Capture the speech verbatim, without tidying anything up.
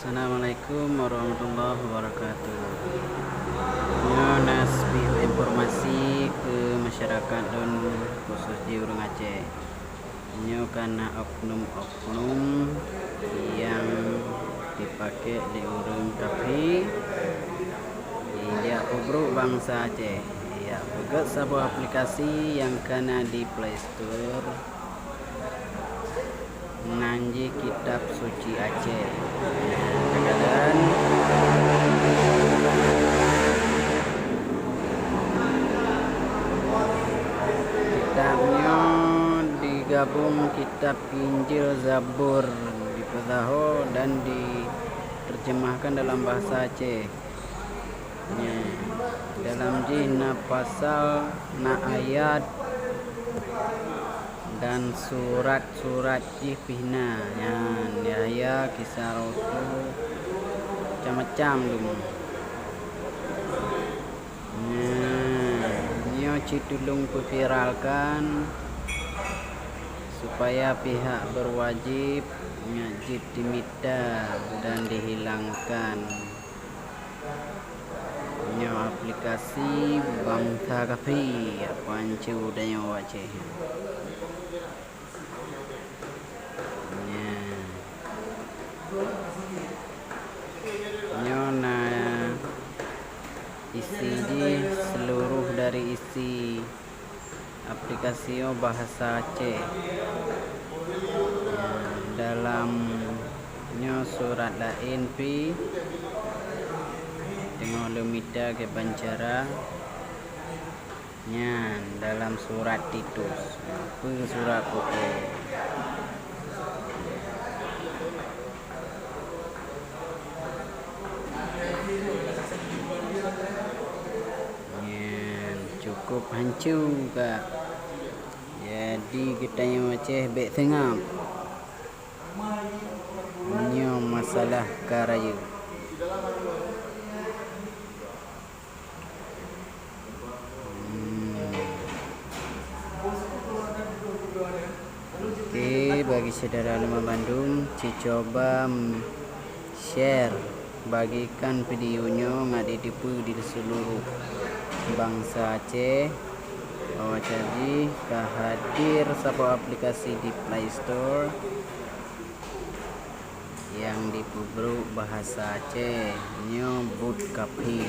Assalamualaikum warahmatullahi wabarakatuh. Nyoe na seubiet informasi keu masyarakat lôn, khusus jih ureuëng Aceh. Nyoe ka na oknum-oknum nyang dipaké lé ureuëng kafé, nyang jak peubrok bansa Aceh. Jak peugét saboh aplikasi nyang ka na di Play Store, nan jih Kitab Suci Aceh. Kadang kitab nyoe digabong kitab Injil, Zabur, dipeusaho dan diterjemahkan dalam bahasa Aceh. Nyan, dalam jih na pasal, na ayat, dan surat-surat jih pih na. Nyan, Yahya, Kisah Rasul, macam-macam dum. Nyan, nyoe cit tulông peuviralkan supaya pihak berwajib nyak jeuet dimita dan dihilangkan. Nyoe aplikasi bansa kafé, apa hanco tanyoe Aceh. Nyan. Nyoe na isi jih, seluruh dari isi aplikasi nyoe bahasa Aceh. Nyan, dalam nyoe surat laén pih teungoh lôn mita kiban cara. Nyan, dalam surat Titus. Peue surat peue? Nyan, cukup hanco ka. Jadi, geutanyoe Aceh bék seungab. Nyoe masalah ka rayeuk. Hmm. Oke, bagi syedara lôn bandum, cucoba, mm, share, bagikan video nyoe ngat jiteupeue di seuluruh bansa Aceh bahwa jih ka hadir saboh aplikasi di Play Store nyang jipeubrok bahasa Aceh, nyoe Bud Kafé.